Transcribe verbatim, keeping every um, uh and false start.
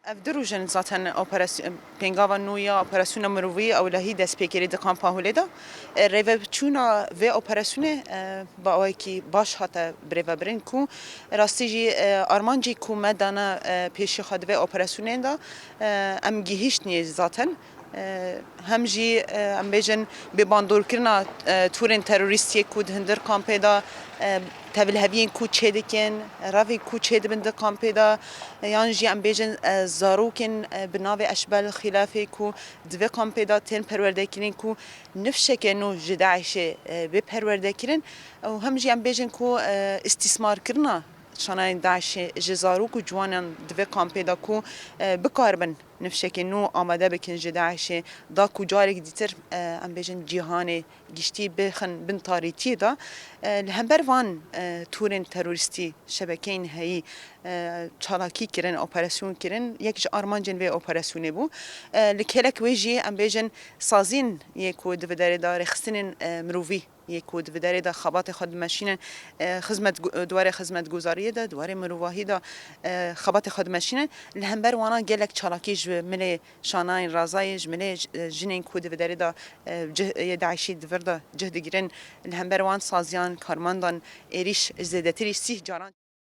Ev du roj in zaten operasy-, pêngava nû ya operasyona mirovî ewlehî dest pê kirî di kampa Holê de. E, rêveçûna vê operasyonê, e, bi awayekî baş hate birêvebirin ku rastî jî, e, armancî ku me dana, e, pêşî xwe di vê operasyonê de, e, em gihîştniyê zaten. E, hem jî, e, em bêjin bê bandorkirina, e, tûrên terorîstiyê ku di hundir kampê de, e, tevliheviyên ku çêdikin, revên ku çêdibin di kampê de, e, yan jî em bêjin, e, zarokên, e, bi navê Eşbel Xîlafê ku di vê kampê de tên perwerdekirin ku nifşeke nû ji DAIŞê, e, bê perwerdekirin û hem jî em bêjin ku, e, îstîsmarkirina şanayên DAIŞê ji zarok û ciwanan di vê kampê de ku, e, bikaribin nifşekê nû amade bikin ji DAIŞê, da ku carek dîtir, e, em bêjin cîhanê giştî bixin bin tarîtiyê de, e, li hember van, e, tûrên terorîstî, şebekeyên heyî, e, çalakî kirin, operasyon kirin. Yek ji armancên vê operasyonê bû. E, li kêlek wê jî em bêjin sazîn yê ku di vê derê de rêxistinên, e, mirovî yê ku di vê derê de xebatê xwe dimeşînin, e, xizmet gu-, di warê xizmetguzariyê de, di warê mirovahî de, e, xebatê xwe dimeşînin. Li hember wana gelek çalakî ji milê şanayên razayê, ji milê j-, e, jinên ku di vê derê de, e, cih-, yê DAIŞî di vir de cih digirin, li hember wan saziyan, karmandan êrîş zêdetirî sîh caran